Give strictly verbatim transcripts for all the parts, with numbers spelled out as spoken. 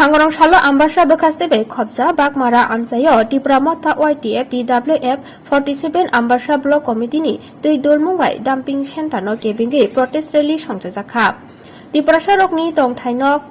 Angrong salo Ambasa bwkhaste bai khopja Bakmara amchaio Tipra Motha Y T F T W F forty seven Ambasa Block Committee ni twi dulmung bai dumping center no kebengwi protest rally songchajakha. Tiprasa rokni tongthai no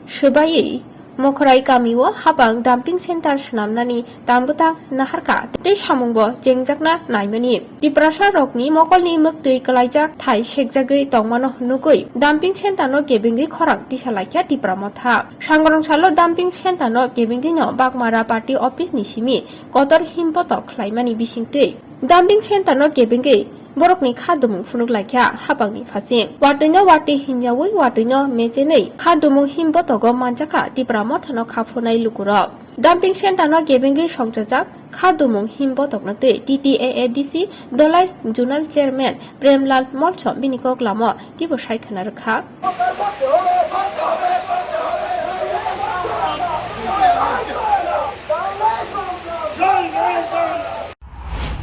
swbaiwi Mokhrai kamio hapang dumping center swnamnani tambwtang naharkha tei samungbo chengjakna naimani. Tiprasa rokni mokolni mwktwi kwlaijak thai sekjagwi tongmano nugwi dumping center no kebengwi khorang tisa laikha Tipra Motha. Sangrong salo dumping center no kebengwi no Bakmara party office ni simi kotor himbotok khlaimani bisingtwi dumping center no kebengwi borokni kha dumung phunuk laikha hapangni phasing. Watwi no watwi hinyawi watwi no mechenwi kha dumung himbotogo manjakha Tipra Motha no kha phunai lukurok. Dumping center no kebengwi songchajak kha dumung himbotokno twi T T A A D C Dolai Zonal Chairman Premlal Molsom bini kok lamo tibo sai khna rwkha.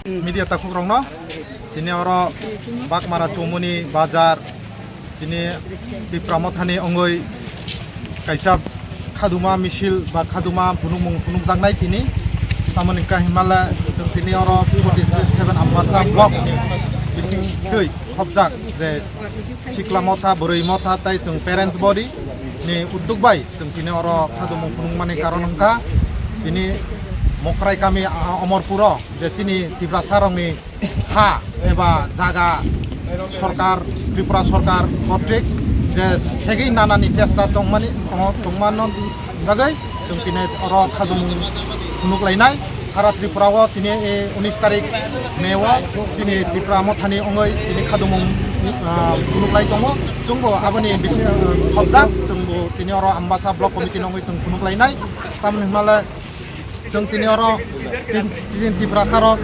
Media takhuk rokno tini oro Bakmara Chumuni bazar tini Tipra Mothani ongoi kaisa khaduma misil ba khaduma phunukmung phunukjaknai tini. Tamoni hwnkha hinmale chwng tini oro forty seven Ambasa block ni bising twi khopjak je sikla motha, bwrwi motha tai chwng parents body ni udduk bai chwng tini oro khadumung phunukmani karon wngkha tini Mokrai kami, ah, Omorpuro je chini Tiprasa rokni ha eba jaga sorkar, Tripura sorkar kotrik je segwi nanani chesta tongmani, tongmano bagwi chwng tini oro khajumung phunuk lainai. Sara Tripura o tini, eh, unis tarik May o chini Tipra Mothani ongoi tini khajumung, ah, phunuk lai tongo. Chwngbo aboni bisi, ah, khobjak, chwngbo tini oro Ambasa Block Committee ni ongoi chwng phunuk lainai. Tamoni hwnmale chwng tini oro tin, tin Tiprasa rok,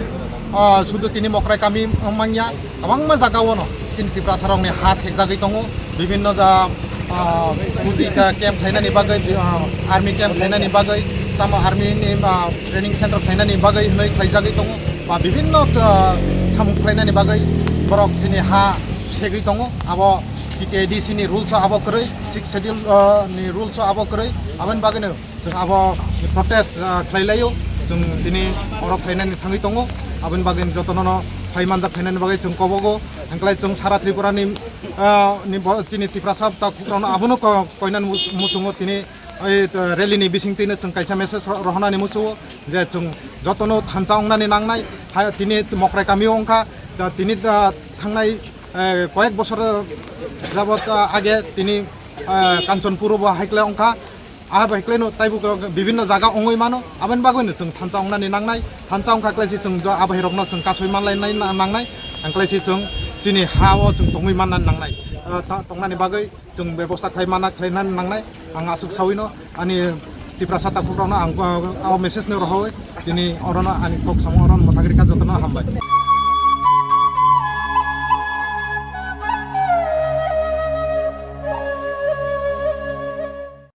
ah, sudu tini Mokrai kami manya, kwbangma jaga o no chini Tiprasa rokni ha sekjagwi tongo, bibinno ja, ah, puji ka camp khlainani bagwi, ah, army camp khlainani bagwi, tamo army ni, ah, training center khlainani bagwi hwnwi khlaijagwi tongo, ba bibinno, ah, samung khlainani bagwi borok chini ha segwi tongo. Abo T T A D C ni rules o abo kwrwi, sixth schedule, ah, ni rules o abo kwrwi, aboni bagwino chwng abo protest, ah, khlai laio. Chwng tini oro phainani thangwi tongo. Aboni bagwi jotono no phai manjak phainani bagwi chwng kobogo. Hwnklai chwng sara Tripura ni, ah, ni bo-, chini Tiprasa takhuk rokno abono ko-, koinani mu-, muchungo tini, eh, rally ni bising tini chwng kaisa message ro-, rohornani muchungo je chwng jotono thansa wngnani nangnai. Hai tini Mokrai kamio wngkha, da tini da thangnai, eh, koyek bosor jabot, ah, age tini, eh, Kanchanpur bo haiklai wngkha. Ah, bai khlaino taibo bibinno jaga ongwi mano, aboni bagwino chwng thansa ongnani nangnai, thansa ongkha khlaisi chwng jo abairokno chwng kasui manlainai na-, nangnai, ang khlaisi chwng chini ha-o chwng tongwi mannani nangnai. Ah, ta-, tongnani bagwi chwng bebosta khlai mana khlainani nangnai, ang aswk sawino ani Tiprasa takhukrokno ang, ah, o message no rohoi tini orono ani kok samung orono mwthagri kha jotono hambai.